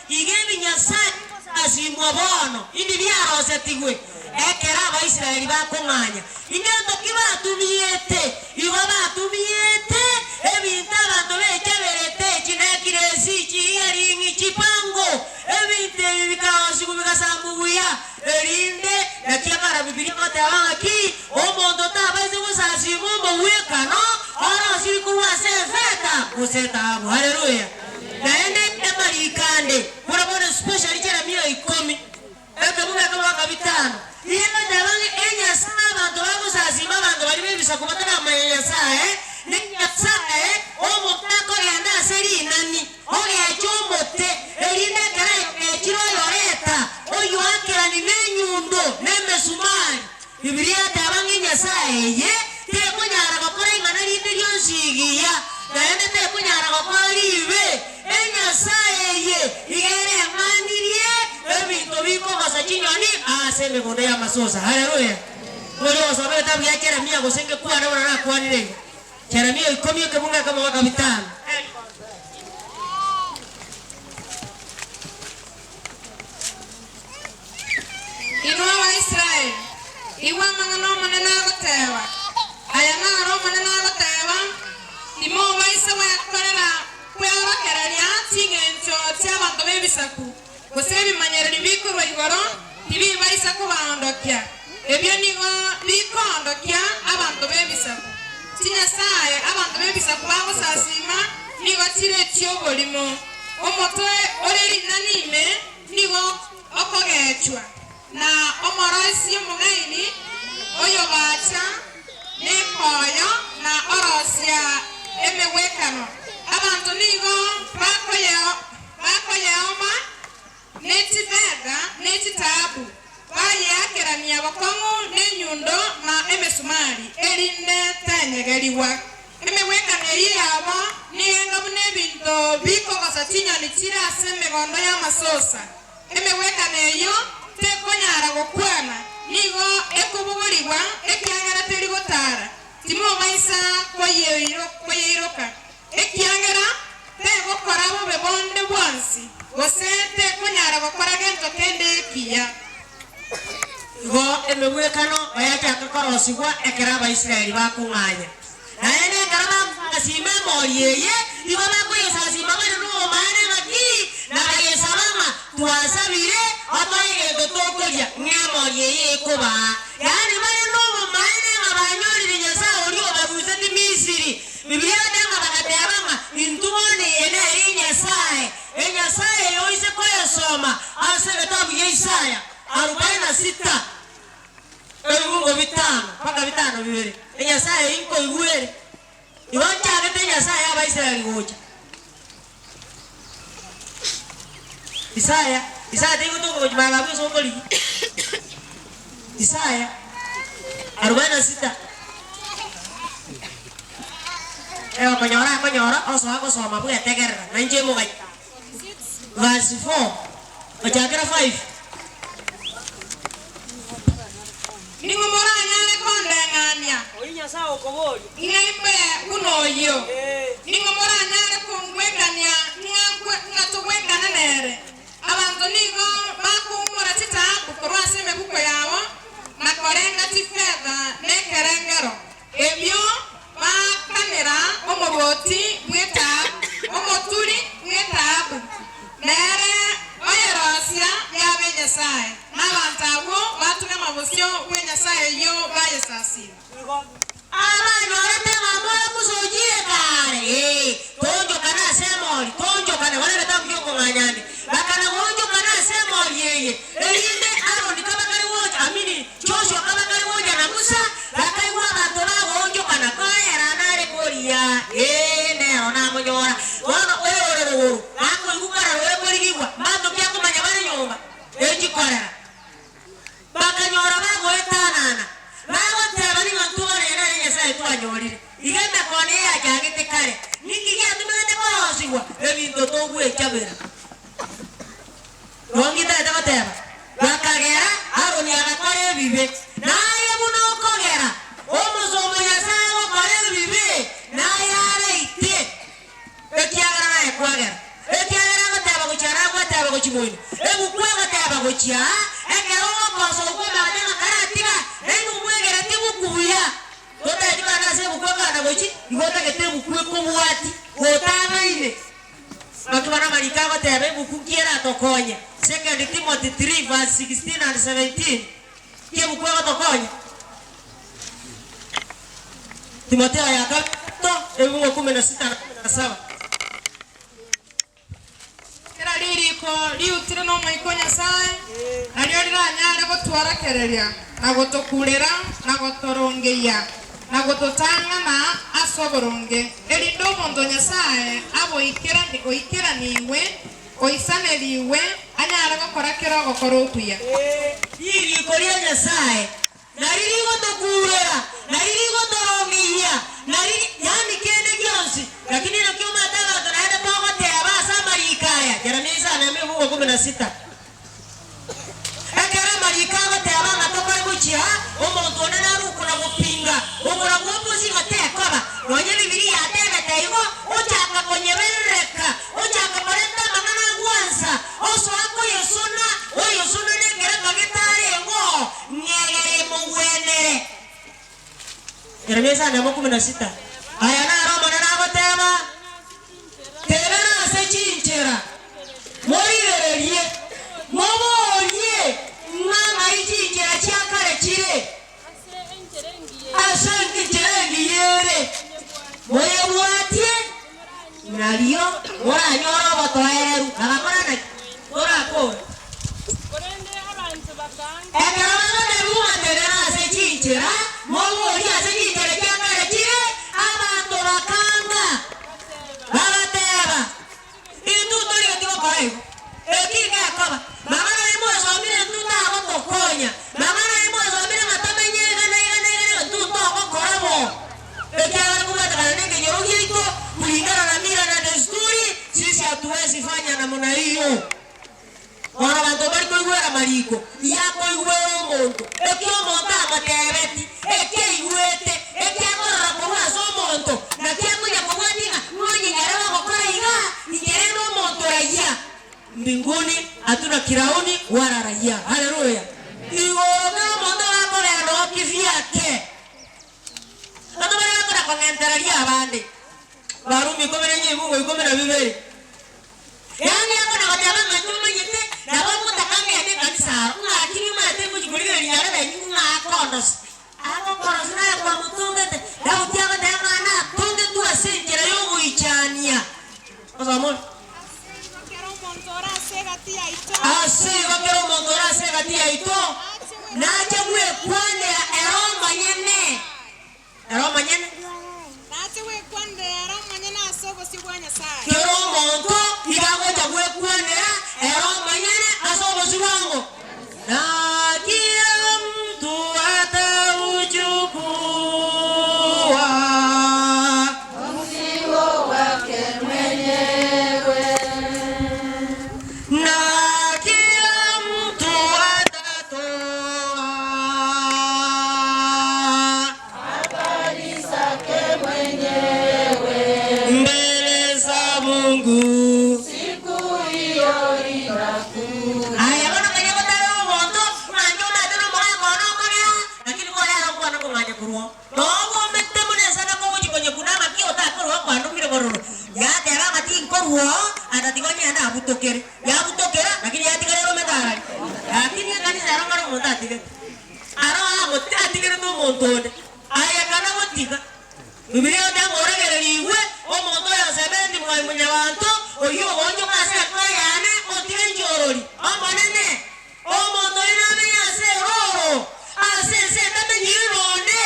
Iga ebinyasae bigosasimwa bono indi biarosetigwe ekero Abaisraeli bakong'anya. Ingento ki batumiete? Igo batumiete ebinto abanto bechaberete, chinekiresi, chiiyaring'i, chipango. Ebinto ebi bikarosigwa bigasambwa buya, erinde naki akara Bibilia egoteba ng'aki, Omonto tabaisa gosasima omogwekano orosirie korwa ase efeta gose etaabu. Haleluya! Naende amariiko ande, buna bono especially Jeremia ikomi, ekebugu ekemo bitano, nigo egoteba ng'a enyasae abanto bagosasima abanto baria b'ebisaku bataramanya Nyasae, ne Nyasae omonto akogenda ase rinani, ogecha omote, erinde ekero ayogechire oyoreta, oyoakerani nenyundo, na emesumari. Bibilia eteba ng'a Enyasae eye tekonyara gokora ing'ana rinde rionsi igiya, naende tekonyara gokora riibe. Enyasae eye iga ereng'anirie ebinto bikogosa chinyoni ase emegondo y'amasosa. Haleluya! Oria ogosoma egetabu gia Jeremia gose ngekwane buna nakwanire iga. Jeremia ikomi ekebungo ekemo goika bitano. Inwe Abaisraeli, igwa amang'ana Omonene agoteeba. Aya naro Omonene agoteeba, Timobaisa gwekorera kweorokereria ching'encho chi'abanto b'ebisaku, gose ebimanyererio bikorwa igoro tibibaisa kobaondokia. Ebio nigo bikoondokia abanto b'ebisaku. Chinyasae abanto b'ebisaku bagosasiima nigo chire echi'oborimo. Omotwe ore rinani ime nigo okogechwa, na omoroisia omong'aini oyobacha nekoyo na orosia emegwekano. Abanto nigo bakoyeoma ne chifeta ne chitaabu, bayeakerania bokong'u nenyundo na emesumari, erinde tenyegerigwa. Emegwekano eyio yabo nigo enga buna ebinto bikogosa chinyoni chire ase emegondo y'amasosa. Emegwekano eyio tekonyara gokwana, nigo ekobogorigwa, ekiagera teri gotaara. Timobaisa koyeiroka, ekiagera tegokora bobe bonde bwonsi, gose tekonyara gokora gento kende ekiya. Igo emegwekano bayachaka korosigwa ekero Abaisraeli bakong'anya. Naende ekero bagosasiima emori eye, igo bakoyesasiima bare nobomaene ng'aki, na bayesaba ng'a twasabire otoe egento tokoria, ng'a emori eye ekobaa. Yaani bare nobomaene ng'a banyorire Nyasae oria obaruseti Misiri. Bibilia egoteba ng'a bagateba ng'a intwe bono eye nere Enyasae, Enyasae eye oise koyesoma ase egetabu gia Isaya arubaini na sita. Ebibungo bitano mpaka bitano bibere, Enyasae eyio nkoigwa ere. Igo nchagete Enyasae y'Abaisraeli gocha. Isaya, Isaya teigotoka gochia magega abwo ase okorigia. Isaya arubaini na sita. Ekonyora akonyora osoa gosoma bwetegerera, na inche mogacha. Verse 4 gochakera 5. Ning'o moranyare kondeng'ania ng'a imbe buna oyio? Ning'o moranyare kongwekania ng'a togwekane nere? Abanto nigo bakoumora chitaabu korwa ase emebuko yabo, na korenga chifeta nekerengero. Ebio baakanera omorwoti bw'etaabu, omoturi bw'etaabu, nere oyerosia yaba enyasae, na abanto abwo batung'ama bosio bw'enyasae eyio bayesasiima. Abanyorete ng'a moyo Musa ochiire kare, ee, toonchokane ase emori, toonchokane, bono egetabu gi'okong'anya ande, bakana goonchokana ase emori eye, Erinde Aroni kabakare gocha, amini, Joshua kabakare gocha na Musa, bakaigwa abanto bagoonchokana, koera nare koria, ee, nero namonyora. Bono oyore rogoro, gakoigwa korera ore korigigwa, mbanto ki akomanya bare nyomba? Echi korera. Bakanyora bagoetanana, bagoteba, Ning'o ntogorere nere Nyasae twanyorire? Iga emekoono eye yachagete kare, ninki giatumegete korosigwa? Ebinto togwechabera. Nongitete goteba, Bakagera Haroni agakora ebibe, na aye buna okogera omosomba o Nyasae agokora ebibe, naye araite, ekiagera naye kwagera. Ekiagera agoteba gochia nagweteba. gochia moino. Ebuku egoteba gochia aa, ekero ogokosa okwo omanyete ng'a karatiga, naende omwegereti buku buya. Totageti kogenda ase ebuku ekogenda gochia, igo otagete ebuku ekobwati, gotang'aine. Naki bono amariko agoteba ebuku nki eratokonye? Second Timothy 3 verse 16 and 17, Nki ebuku egotokonya? Timotheo ya kabere ebungo 16 na 17. Kera ririko riutire n'Omoika o Nyasae, nario riranyare gotworokereria, na gotokurera, na gotorongeyia, na gototang'ana ase oboronge, erinde omonto o Nyasae abe oikeranigwe, oisanerigwe, anyare gokora kera ogokora okuya. Ririko ria Nyasae Nari rigotokuurera, nari rigotorongeyia, nari, yaani kende gionsi. Lakini naki omanyete abanto naende togoteba ase amariiko aya, Jeremia isano na emebugo ikomi na sita. Ekero amariiko agoteba ng'a tokore gochia aa, omonto onde nare okona gopinga, okona gwoposi ng'a tekoba. Nonya Ebibilia yatebete igo, ochaka konyeberereka, ochaka korenta amang'ana agwansa, osoa koyesona, oyesona nekeraka getareng'oo. Ng'egere emogwenere. Yeremia isano na ikomi na sita. Aya naro Omonene agoteba, Tenena ase chinchera, morigererie, moborie ng'a ng'ai chinchera chia kare chire, ase enchera engiya ere, moyebwatie, nario moranyore obotoereru. Bagakora naki? Torakore. Ekero bagotebiwa ng'a tenena ase chinchera, moborie ase chinchera chia kare chire, abanto bakanga, bagateba, Intwe ntorigeti gokora igo. Eki ngekoba, mang'ana aye mwasomire intwe tagotokonya, mang'ana aye mwasomire ng'a tomenye iga na iga na iga na iga, intwe ntogokora bo. Ekiagera kobwatekana nekenyoro giaito, kulingana na mila na desturi, sisi hatuwezi fanya namna hiyo. Bono abanto mbari koigwera amariko, yakoigwera omonto, eki omonto amotebeti, eki aigwete, eki akorora korwa ase omonto, naki akonya kobwatia ng'a nonye nyarebe ogokora iga, inche rende omonto raia. Mbinguni hatuna kirauni wala raia. Haleluya! Igoro kera omonto gakogenda oo kivyake. Abanto baria bakona kong'entereria abande, Warumi ikomi na inye ebungo ikomi na bibere. Yaani amo na goteba ng'a inche omanyete, nabo ngotaka ngende ekanisa aro, ng'aki nimanyete ngochia korigereria nyarebe enyuku ng'a akondosa. Agokorosa naye kwamotongete. Daudi agoteba ng'a natongetwe ase enchera y'ogoichania. Osome ore. Ase igo kera omonto ore ase egati yaito, nache gwekwanera ere omonyene. Ere omonyene. Nache gwekwanera ere omonyene ase obosio bwa Nyasae. Kera omonto nigo agocha gwekwanera ere omonyene ase obosio bwango. Na kila mtu atauchukua. Na kila mtu atatoa. Mbele za Mungu. Aye bono konya gotara omonto, ng'anche omanyete nomogaka one okogera, lakini korera okwana kong'anya korwa oo. Noba omete buna esanako ogochia konyekuna ng'aki otakorwa okwandomire bororo. Yateba ng'a tinkorwa oo, ata tiga onyende abutokere. Yabutokera, lakini yatigara ere omete arari. Lakini ekanisa ero ng'are omonto atigete. Aro atigerete omonto onde, aye kana gotiga. Bibilia egoteba ng'a oragererigwe omonto oyosemeretie mwanyabanto, oyio ogoonchoka ase enkoro yane, otige inche orori. Omonene, omonto oyio namenye ase erooro, ase ense etamenyiri nonde,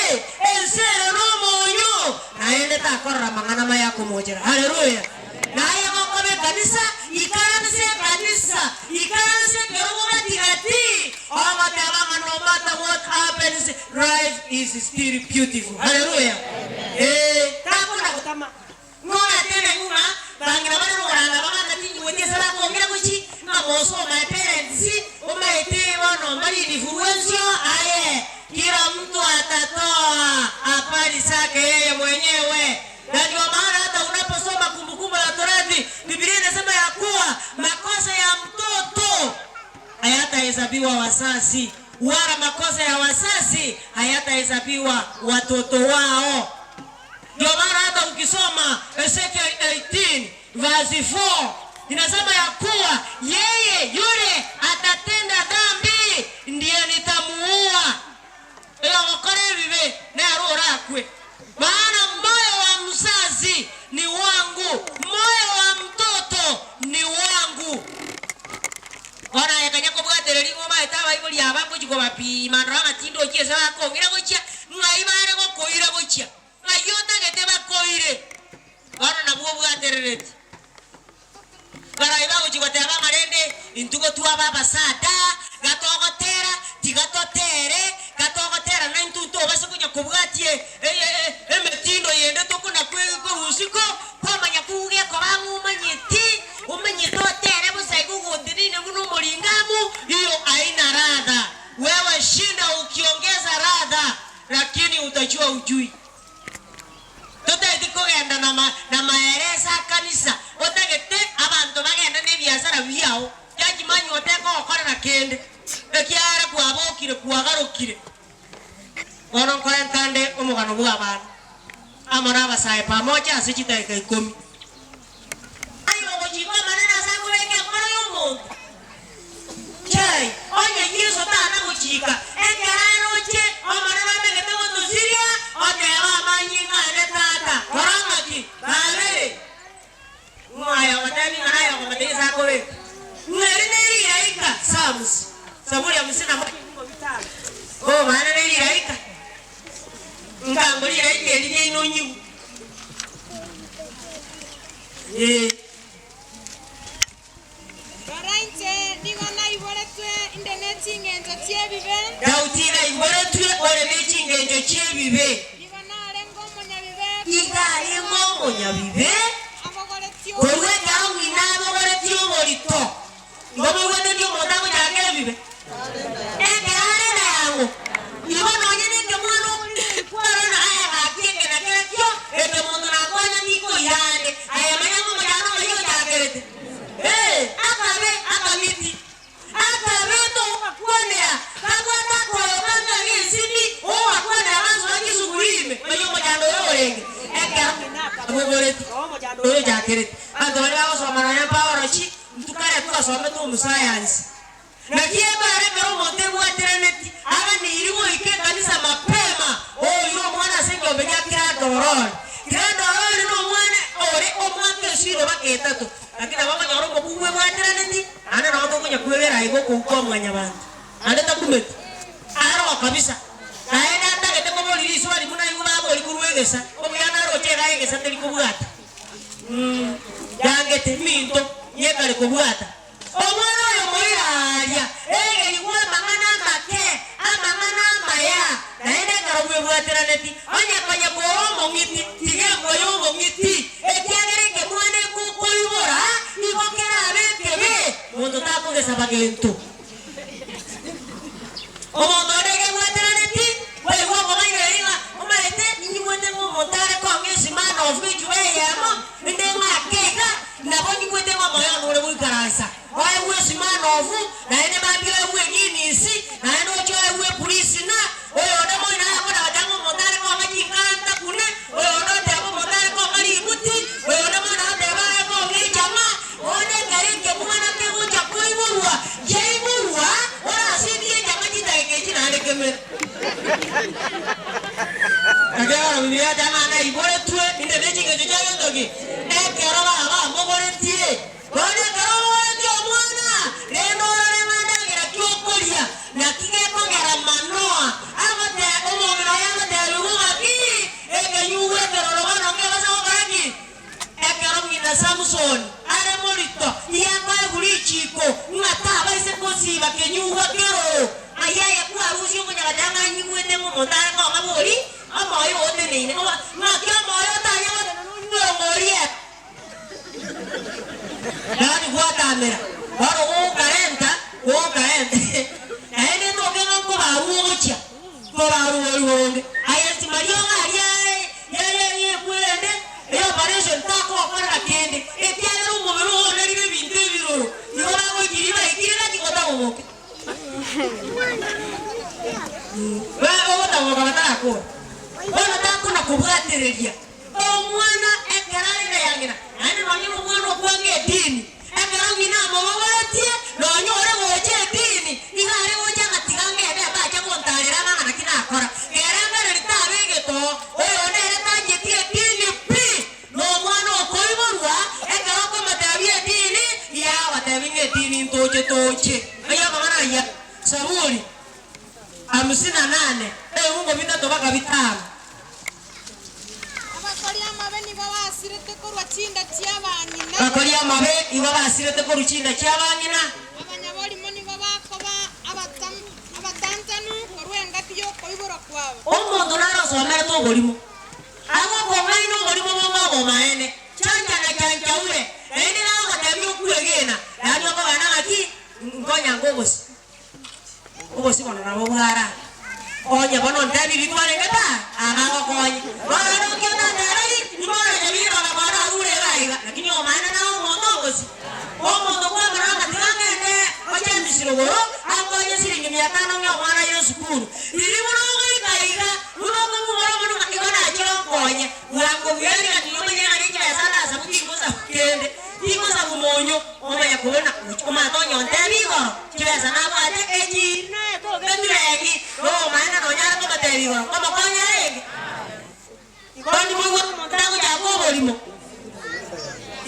ense ere nomonyo, naende takorora amang'ana maya akomochera. Haleluya! Naye gokoba ekanisa, ikaranse ekanisa, ikaranse ekerogo gati gati, ogoteba ng'a no matter what happens, life is still beautiful. Haleluya! Ee, takona gotama. Ng'oratebe ng'a bang'ina bare nogoranga bagaka tinyigweti ase bakong'ira gochi, ng'a moso my parents, omaete bono mbari influential, aye, kila mtu atatoa habari zake yeye mwenyewe. Na ndio maana hata unaposoma Kumbukumbu la Torati, Biblia inasema ya kuwa makosa ya mtoto hayatahesabiwa wazazi, wala makosa ya wazazi hayatahesabiwa watoto wao. Ndio maana hata ukisoma Ezekiel 18 verse 4 inasema ya kuwa yeye yule atatenda dhambi ndiye nitamuua. Oyogokora ebibe nere orakwe. Maana moyo wa mzazi ni wangu, moyo wa mtoto ni wangu. Bono aye kanya kobwatereria ng'a obaete abaibori aba ngochia kobapima ndore ng'a tindochi ase bakong'ira gochia, ng'ai bare gokoira gochia, ng'ai otagete bakoire. Bono nabwo obwaterereti. Barai bagochia goteba ng'a rende intwe gotwaba abasada, gatogotera, tiga totere, gatogotera naintwe ntobase konya kobwatia emetindo yende tokona korwa isiko, kwamanya kogekoba ng'a omanyeti, omanyete otere bosa iga ogotenene buna omoringamu, hiyo haina ladha. Wewe shinda ukiongeza ladha lakini utajua hujui. Totaeti kogenda namaereso a kanisa, otagete abanto bagende nebiasara biao, judgment otekogokorera kende, ekiagera kwabokire kwagarokire. Bono nkorenta nde omogano bw'abana amo nabasae pamoja ase chidakika ikomi. Aye ogochika amanene ase akobeka enkoro y'omonto? Chai, onye Yeso tana gochika, ekero aroche Omonene otagete gotosiria, oteba amanyinga ane Tata, rora ng'aki, babere. Ng'o aye ogotebi ng'a naye okomotebia ase akobeka? Ng'a eri neriraika, Psalms, Zaburi hamsini na moja ebingo bitano. Obana neriraika, nkango riraika eri riaino onyigwe. Ee. Rora inche nigo naiboretwe inde ne chingencho chi'ebibe. Daudi naiboretwe ore ne chingencho chi'ebibe. Nigo narenge omonyabibe Iga arenge omonyabibe abogoretie korwa ekero ng'ina abogoretie oborito. Igo moigwete ndi omonto agochaka ebibe? Ekero are na yang'o. Igo nonye nekemwana okorire ebikwaro na aye gaki eke na kerekio, eke monto nakwanya tikoira ande. Aye manya ng'a omochando ng'ai ochakerete. Ee, akabe akamiti, akabe togokwanera, kabwate akoyoka ng'a gensimi, ogokwanera bansoa chisuguri ime, manya omochando oyo orenge. Ekero ng'ina akabogoretie, omochando oyo ochakerete. Abanto baria bagosoma nonya biology, Intwe kare twasomete omosayansi. Naki ebaare ekero omonto ebwateraneti, aganeirie goika ekanisa mapema, oire omwana ase ekeombe gia Kiradorori. Kiradorori nomwana ore omwaka esiro baka etato, lakini nabo okonyora omokungu ebwateraneti, naende nabo tokonya kwegera iga okogwa kwa mwanyabanto, naende takumeti. Aroo kabisa. Naende atagete koboria riswali buna aigwe baboria korwa egesa, obuya naroche iga egesa teri kobwata. Yangete minto nyekare kobwata omwana oyo moira aaria, egerigwe amang'ana amake, amang'ana amaya, naende ekero bwebwateraneti, onye konya kore omong'iti, tiga embwa y'obong'iti, ekiagera ekemwana ekokoibora nigo kerabe ekebe, monto takogesaba gento. Omonto onde ekebwateraneti, boigo okobairaneria ng'a omanyete ninyigwete ng'a omonto are kong'a esimana ofu echuba eyemo, inde ng'ake iga, nabo nyigwete ng'a omoyo one ore goikaransa. Oegwe esimana ofu, naende mambia oegwe eginisi, naende oche oegwe epurisina, oyonde moino ayakona goteba ng'a omonto are kong'a chinkanta kune, oyonde oteba omonto are kong'a ributi, oyonde moino oteba are kong'a echama, Bono ekero ekemwana kegocha koiborwa, kiaiborwa orasibie echama chidageka echi naende kemere. Ekero Bibilia eteba ng'a naiboretwe inde ne chingencho chia gento ki? Ekero baba amoboretie. Bono ekero oboretie omwana, rende orore ng'a ndagera ki okoria, naki gekogera manoa agote omong'ina oye agotebiwa ng'aki, ekenyugwa ekeroro bono nkebasa gokora ki? Ekero ng'ina Samusoni are morito, yakoegwa richiiko ng'a tabaise gosiba kenyugwa keroo. Ayio aye kwarusia okonyagata ng'a anyigwete ng'a omonto are kong'a bori, omoyo oo oteneine. Ng'aki omoyo otanye gotenena onywe ong'orie? Yaani gwatamera, bono gokarenta, gokarenta, naende ntoke ng'a nkobarwa ogochia, nkobarwa ori boronge. Aye nsima riogo aria y'ekwende, eoperation takogokorera kende, ekiagera omobere oo onerire ebinto ebiroro, igo bagoikirie baikire naki gotaboboke. tarakora. Bono takona kobwatereria omwana ekero are ime ya ng'ina, naende nonye nomwana okwanga edini, ekero ng'ina amobogoretie, nonye ore gocha edini, iga are gocha agatiga ng'ende tacha gontarera ng'a ng'a naki nakora. Kerengereria tabe egetoo, oyo nere tancheti edini pi, Nomwana okoiborwa, ekero okomotebia edini, iga agotebia ng'a edini ntoche toche. Ayio amang'ana ayio. Saburi hamsini na nane, ebiungo bitato baka bitano. Abakori amabe nigo basirete korwa chinda chi'abang'ina. Abakori amabe nigo basirete korwa chinda chi'abang'ina. Abanyaborimo nigo bakoba abatantanu korwa engaki y'okoiborwa kwabo. Omonto nare osomerete oborimo. Agokong'aina oborimo bonga obomaene, chancha na chanchaure, naende nagogotebia okwegena, yaani okogana ng'aki, nkonyanka obosio. Obosio bono nabo bwara. Onye bono ontebirie twarenge ta, aa nagokonye. Bono nonki otanteberie, nimoroche riroba bono arure iga iga, lakini omaene naye omonto obosio. Omonto kwamorora ng'a tiga ngende oche emisi rogoro, ankonye siringi mia tano ng'e omwana aye esukuru. Riria buna ogoika iga, buna okomumora omonwe ng'a igo nachire onkonye, bwango buya riganio omanye ng'a nechibesa ndasabu tingosabu kende, tingosabu monyo, omanye kobuna omanyete onye ontebia igoro, chibesa nabwate echi eturengi, nobomaene nonyare komotebia igoro, nkomokonya arenge? Bono moigwe omonto tagochaka oborimo.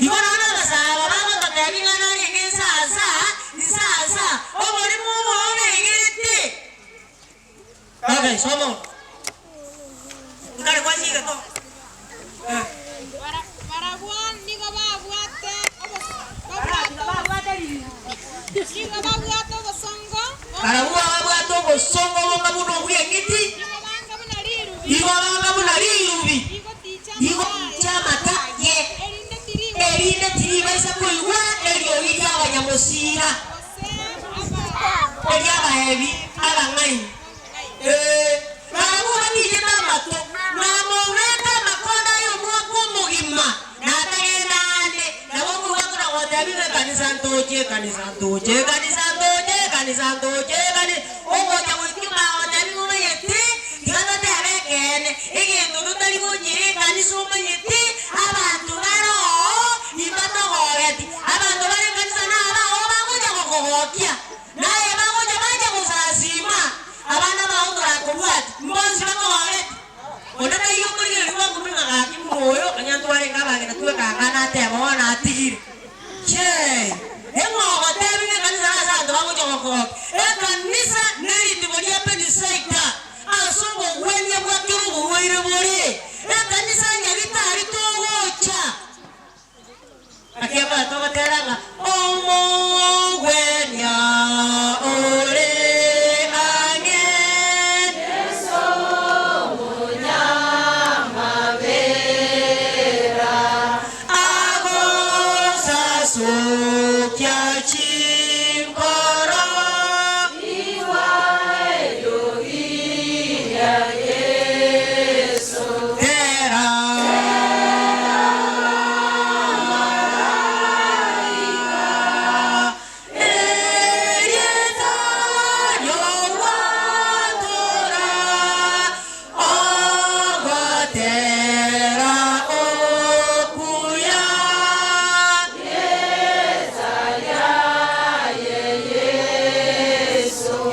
Igo nonya abasae aba bagototebia ing'ana arenge nsasa, nsasa, oborimo obo obegerete. Okay, soma obo. Nkare gwachigete oo. Eh. Bara- Barabwo nigo babwate obos- babwate nigo babwate obosongo Barabwo babwate obosongo bonga buna obw'eng'iti. Nigo banga buna rirubi. Nigo banga buna rirubi. Rigoticha amata aye. Erinde tiribaisa koigwa eriogi ri'abanyamosira, eri'abaebi abang'aini. Ee, barabwo batichete amato, na amobeka amakondo ay'omwaka omogima, na atagenda aande. Nabo okoigwa buna gotebia ng'a ekanisa ntoche, ekanisa ntoche, ekanisa ntoche, ekanisa ntoche, ekani ogocha goikia omanya gotebia ng'a omanyete, tiga totebe ekeene, egento totari gonyira ekanisa omanyete, abanto bare oo imbatogogeti. Abanto bare ekanisa nabao bagocha gokogokia, naye bagocha bacha gosasima, abana bao torakobwati, mbonsi bakogogeti. Onde taiyo okorigereria bwango buna ng'a gaki buna oyo, onye ntwarenge abageni twekanga nateba bono atigire. Chee! Ing'o ogotebi ng'a ekanisa nase abanto bagocha gokogokia? Ekanisa neritibo ria Bethsaida, ase obogwenia bwa kera oborwaire bore. Ekanisa nyagitari togocha. Naki abanto bagotera ng'a, Omogwenia ore ang'e. Yeso omonyamabera, agosasokia chinkoro. Igwa eriogi ria Yeso. Tera. Amalaika, erieta ri'ogwatora, ogotera okuya.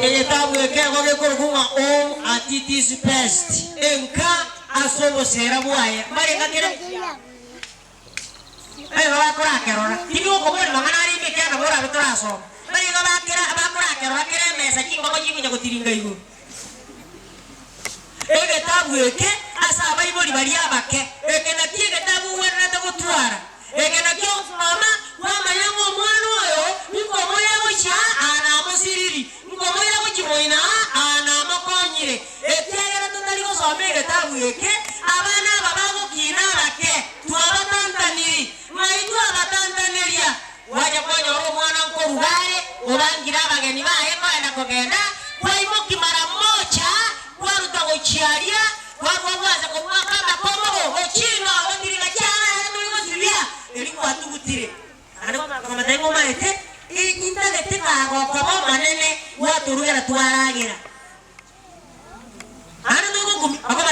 Egetabu ekego gekorokwa ng'a Home at Its Best, Enka ase oboseera bwaye. Mbarenge kere nigo bakorakerora. Tindi gokoboria mang'ana aria ime ekiagera nabo orabe torasoma. Nigo bakera bakorakerora kera emesa chingoko chikonya gotiringa igoro. Egetabu eke ase abaibori baria abake, eke nakio egetabu ogwenerete gotwara. Eke nakio ogosoma kwamanya ng'a omwana oyo nkomoira gochia aa namosiriri, nkomoira gochia moino aa namokonyire. Ekiagera totari gosoma egetabu eke, abana aba bagokina abake, twabatantaniri. Ng'ai twabatantaneria? Gwacha kwanyora omwana nkoruga are, obangire abageni baye koenda kogenda, kwaimokia mara mocha, kwaruta gochia aria, kwarua gwansa kobwaka amakomogo gochia ime ogotiriga chianga naende tori gosibia, erio gwatugutire. Naende kwamanya komotebia ng'a omaete, intagete kagokoba omonene, gwatorugera twaragera. Naende togokumia.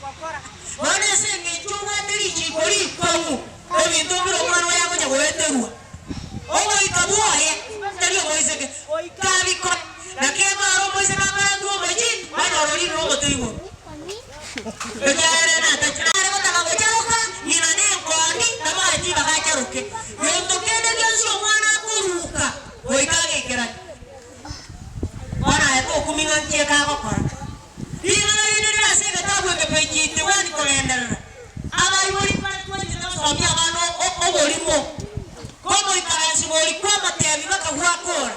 Bono ase engencho obwate richiiko rikong'u, ebinto mbire omwana oye agocha goeterwa. Ogoika bwoye, tari omoiseke, goika abikore. Naki ekero omoiseke akoretwa omochie, onyora orire omote igoro. Ekiagera natache nare gotaka gocharoka, ng'ina nenkondi, tamoe ribaga acharoke. Gento kende gionsi omwana akoruka, goika ageikeranie. Bono aye tokumia ng'a nki eke agokora. Ring'ana rinde rire ase egetabu eke page 81 kogenderera, Abaibori mbare twanchete gosomia abana oborimo, komoikaransi boria kw'amatebi bakagwakora.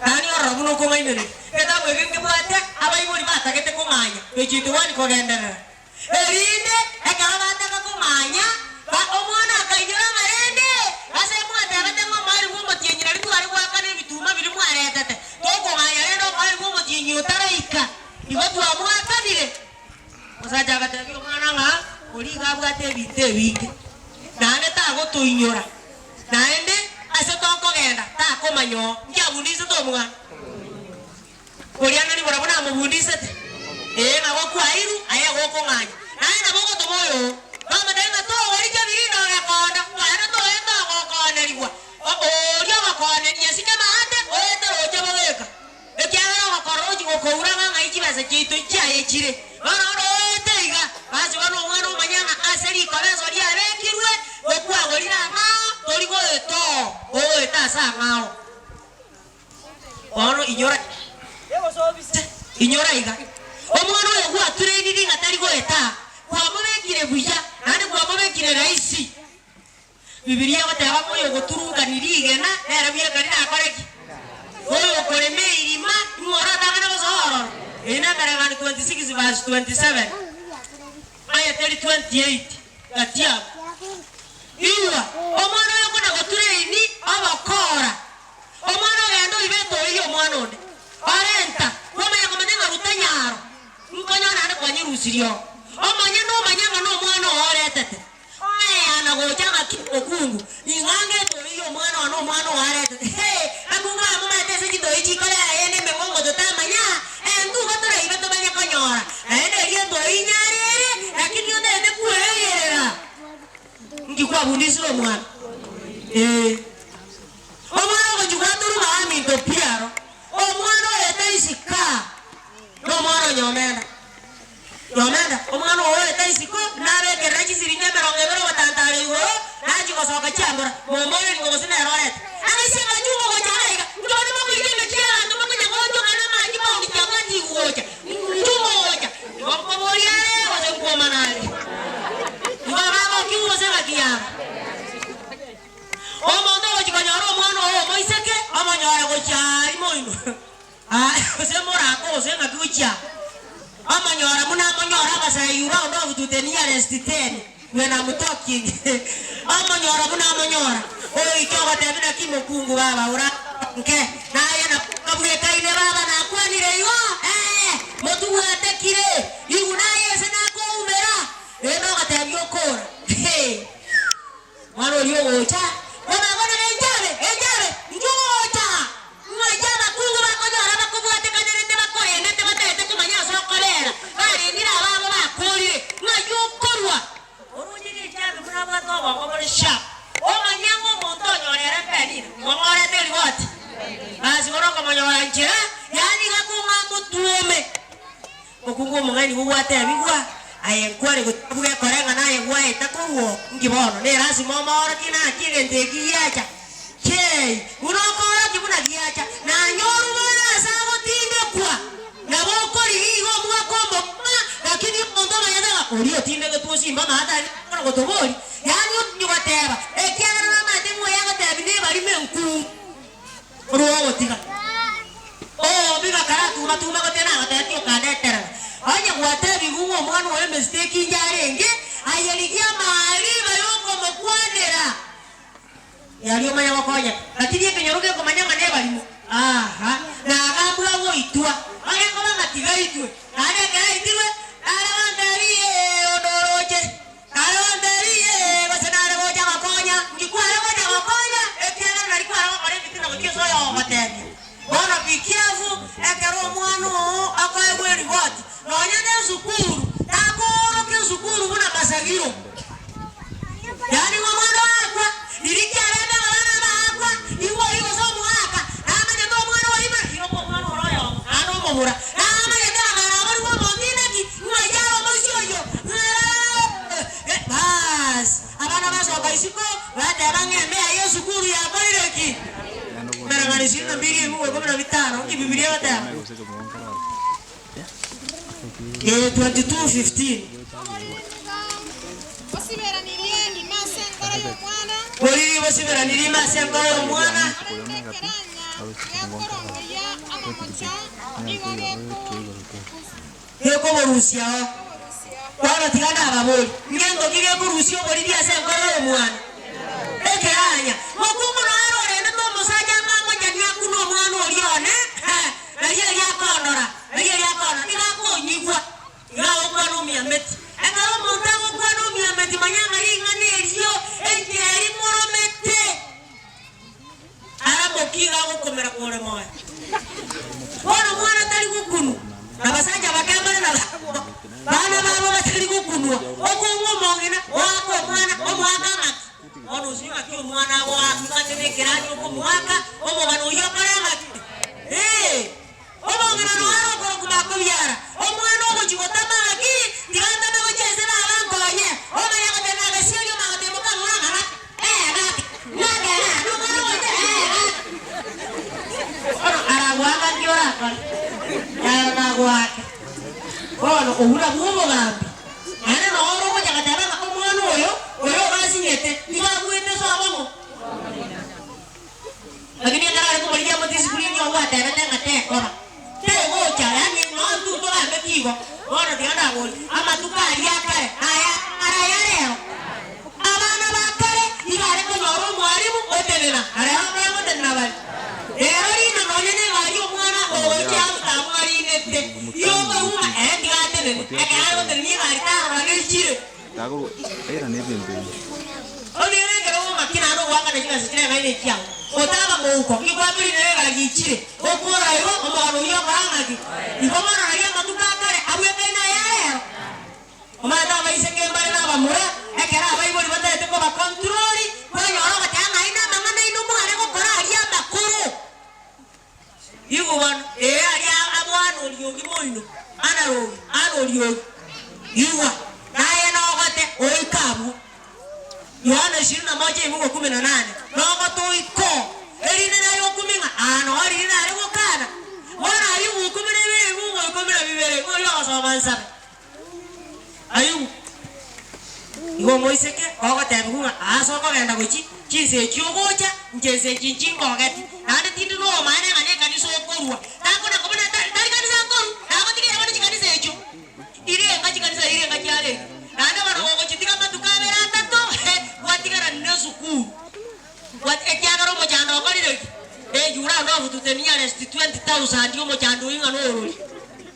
Nani ororo buna okong'ainereria? Egetabu eke nkebwate abaibori batagete kong'anya page 81 kogenderera. Erinde ekero bataka komanya, ba omwana akainyora ng'a rende ase mwatebete ng'a omoerio bw'omotienyi nario tware goakana ebituma biria mwaretete, tokong'anya rende omoerio bw'omotienyi otaraika, igo twamwakanire. Omosacha agatebia omwana ng'a oria iga abwate ebinto ebinge, naende tagotoinyora, naende ase tokogenda takomanya oo. Inki abundisete omwana? Oria nari barabwo namobundisete? Ee, nabo kwairwe, aye gokong'anya. Naye nabo ogotoma oyoo, bamotebie ng'a togorikia birinda ogekonda, naende toete ogokoonerigwa. Oria ogokooneria asike maate, oete roche bogeka, ekiagera ogokora rochi gokoura ng'a ng'ai chibesa chiaito chiaye chire. Bono onde oete iga, basi bono omwana omanye ng'a ase rikobeso riabekirwe, gokwagorire ang'ao, tori goeta oo, ogoeta ase ang'ao. Bono inyora, inyora iga, omwana oyo gwatureniri ng'a tari goeta, kwamobekire buya, naende kwamobekire rahisi. Bibilia egoteba ng'a oyogoturunkani rigena, nere bweka rirakore ki? Oyokorema eirima, nigo oratang'ane gosoa ororo. Eyio nemereng'anio 26 verse 27, aye teri 28, gati abwo. Igwa, omwana oyo okona gotureini obokora. Omwana ogenda oibete oirie omwana onde, orenta, kwamanya komanya ng'a ruta nyaro, nkonyora naende kwanyerusirie oo. Omonyene omanye ng'a nomwana oo oretete. Oeana gocha ng'a ki omokungu, ning'ange etoyi y'omwana one omwana oo aretete. Hee, akungu aya momaete ase chitoyi chikorera eyende emegongo totamanya, entugo toraibe tomanye konyora, naende erio etoyi inyare ere, lakini otagete kweeyerera. Kwabundisire omwana? Ee. Omwana ogochia gwatorwa ng'a aminto pi aro, omwana oyo taisi kaa, nomwana o Nyomenda. Nyomenda, omwana oo oyo taisi ko, nabekerera chisiringi emerongo ebere ogotantara igoro, nachia gosoka chiambora, momborerie ng'a gose nere orete. Agaisia amachungo gocha iga iga, inche bono mokoira emechie y'abanto mokonya goonchoka namache paundi chiabwati gocha, inchuo mogocha. Igo nkoboria are gose nkwomana are? Igo bagokigwa gose ng'aki yabo? Omonto ogochia konyora omwana oo omoiseke, omonyore gochia aaria moino, aa gose morako gose ng'aki gochia aa, omonyora buna amonyore abasae you round off to the nearest ten when I'm talking, omonyora buna amonyora, oike ogotebia naki mokungu baba ora nke, naye nabwekaine baba nakwanire igo, ee, motubwatekire, igu naye ase nakoumera, rende ogotebia okora, hee. Mwana oria ogocha, bono abwo na enchabe, enchabe, inchuo ogocha! Ng'ai abakungu bakonyora bakobwatekanerete bakorendete batagete komanya ase okobera, barendire ababo bakoorire, ng'ai okorua? Oroche nenchabe buna abwate obongo bore sharp, omanye ng'a omonto onyora ere mpenina, ng'ong'orete erigoti. Basi bono okomonyora nchera, yaani iga kong'a motwome. Omokungu omong'aini nigo gwatebigwa, Aye nkware gotiga koreng'ana aye gwaeta korwa oo, inki bono nerasima omoorokie naki egento eki giacha? Chei, buna okoorokia buna giacha, nanyorwe bono ase agotindekwa, nabo okorigia iga omwaka omogima, lakini omonto omanyete ng'a oria otindegetwe osimba amato aria takona gotoboria, yaani otinywe goteba, ekiagera namanyete ng'a oyo agotebi nebarimo enkungu. Korwa ogotiga obobe bakaratuma-tuma goteba nagotebetie okandeterera. Onye gwatebigwe ng'a omwana oye emistake inche arenge, aye rigia amaariba yokomokwanera, riaria omanye gokonyeka. Lakini ekenyoro gekomanya ng'a nebarimo, aha, nagambwe agoitwa, onye koba ng'a tigaitwe, naende ekero aitirwe, nare gontebia ee onde oroche. Nare gontebia, Ee, gose nare gocha gokonya. Inki kware gocha gokonya? Ekiagera nari kware gokora ebitina gochia ase oyogotebia. Bono be careful ekero omwana oo akoegwa erigoti, nonya na esukuru, takoorokia esukuru buna masagiro. Yaani ng'a omwana oo akwa, riria kiarenge ng'a abana aba akwa, igo oyio gose omogaka, namanyete omwana oyo ime, iroka omwana ore oyomo, naende omomura, namanyete ng'a naraborigwe omonto inaki, Ng'ai are omoisia oyio? Baas, abana basoka isiko, bateba ng'a emea y'esukuru yakorire ki? Emereng'anio ishirini na mbili ebibugu ikomi na bitano, nki Bibilia egoteba? Ee, 22:15. Bosiberanirie ime ase enkoro y'omwana. Boriri bosiberanirie ime ase enkoro y'omwana. Korende ekeranya gekorongeyia amamocho nigo gekogusu. Gekoborusiao. Bono tiga ndababorie, ngento ki gekorusia oboriri ase enkoro y'omwana? Ekeranya. Mokungu noyo orendete omosacha ang'amochani akune omwana oria one, nario erio akondora, nario erio akondora, nigo akonyigwa, iga agokwana omiameti. Ekero omonto agokwana omiameti manya ng'a ring'ana erio enchera rimoromete. Aramokie iga agokomera kore moyo. Bono omwana tari gokunwa, na abasacha bake mbare nabarabwo, bana babo batari gokunwa, okong'wa omong'ina, oake omwana, omoake ng'aki? Bono osio ng'aki omwana agoaka ng'aki nekerani okomoaka, omogano oyio okore ng'aki? Ee, omong'ina noyo are okorokwa bakobiara, omwana ogochia gotama ng'aki, tiga ntame gochia inse baba nkonye, omanya goteba agasioria omanya goteba mokamura ng'a ng'aki. Bono aragoaka nki orakore? Yaya nagoake. Bono obwo nabwo obogambi. Naende noo ore ogocha goteba ng'a omwana oyo, oyo obasinyete, nigo abuete ase obomo. Lakini ekero are komorigia amodiscipline ogwatebete ng'a tekoba, tegocha, yaani noo intwe togambeti igo, bono tiga ndaborie, amatuko aria akare naya ara aya rero? Abana ba kare nigo are konyora omwalimu otenena, na rero mbare gotenena bare. Rero rina nonya negari omwana ogochia after amwarinete, igo okoigwa ng'a ere tiga atenene, ekero are gotenenia egari tarora neichire. Ogende ekero ogomakia naende ogoakana chibesa chiria eng'aini echiao, otaba mouko, inki kwakorire negari ichire, okora igo, omogano oyio okora ng'aki? Igo bono nario amatuko akare abwekaine aya rero. Omanyete abaiseke mbare na abamura, ekero abaibori bataete koba control. omoino, ana rogi, ana oriogi. Igwa, naye nogote oike abwo. Yohana ishirini na moja ebibugo kumi na nane, Nogote oike oo, erinde naye okumie ng'a aa noo riria nare gokana. Bono Ayubu ikomi na ibere ebibugo ikomi na bibere, igo oria ogosoma nsabe. Ayubu, igo omoiseke ogotebiwa ng'a aase okogenda gochia chinsa echi ogocha, inche nsa echi nchingogeti, naende tindi nobomaene ng'a nekanisa okorua. Takona kobuna tari tari kanisa nkorwa, nagotigeire bono chikanisa echio. Irenga chikanisa irenga chiarenge, naende bono gogochitiga amatuko abere atato, he, gwatigarani nesukuru. Gwa ekiagera omochando okorire ki? Eh, you round off to the nearest 20,000 omochando oyio ng'a norori.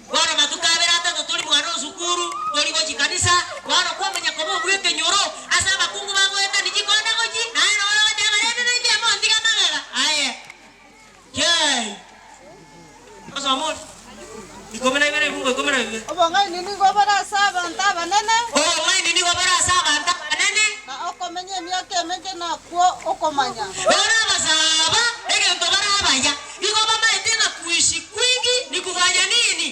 Bono matuko abere atato tori mwana o sukuru, tori gochia kanisa, bono kwamanya koba obwa ekenyoro, ase abakungu bagoetania chikonda gochia, naye noro ogoteba rende nainche montige amagega aye. Yei! Osome ore? Ikomi na ibere ebiungo ikomi na bibere. Obong'aini nigo bore ase abanto abanene. Obong'aini nigo bore ase abanto abanene. Na okomenya emiaka emenge nakwo okomanya. Bono abasaaba egento bare abaya, nigo bamaete ng'a kuishi kwingi ni kufanya nini?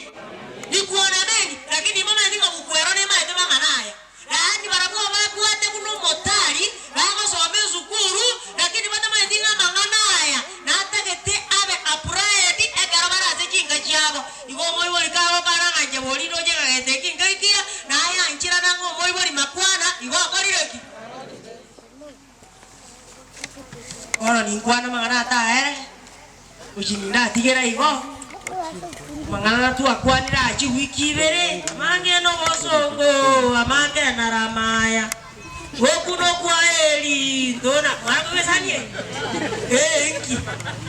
Ni kuona mengi. Lakini mbamaeti ng'a gokwera nemaete mang'ana aya. Yaani barabwo babwate buna omotari, bagosoma esukuru, lakini batamaeti ng'a amang'ana aya natagete abe applied ekero bare ase chinka chiabo. Igo omoibori kagokana ng'a inche bori ndoche ng'a gento eki nkeri kiya, naye ancherana ng'a omoibori makwana, igo akorire ki? Bono ninkwane amang'ana ataere. Gochia nindatigere igo, amang'ana twakwanire aa chiwiki ibere, amange nobosongo, amange naramaya, oku nokwa eri, ntona mwakogesanie? Ee inki?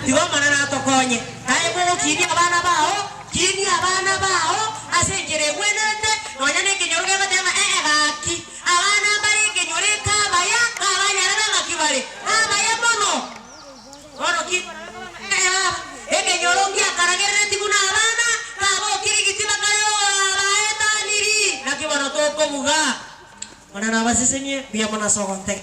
Tiga Omonene atokonye. Naye mogokinia abana bao, kinia abana bao ase enchera egwenerete, nonya nekenyoro gegoteba ng'a ee gaki, abana mbare ekenyoro eke abaya, ng'abanyarebe ng'aki bare? Nabaya mono. Bono ki ekenyoro ngiakaragerereti buna abana kabokirigiti bakare abaetaniri? Naki bono tokobuga? Onye nabasesenie, mbuya mono ase ogontega.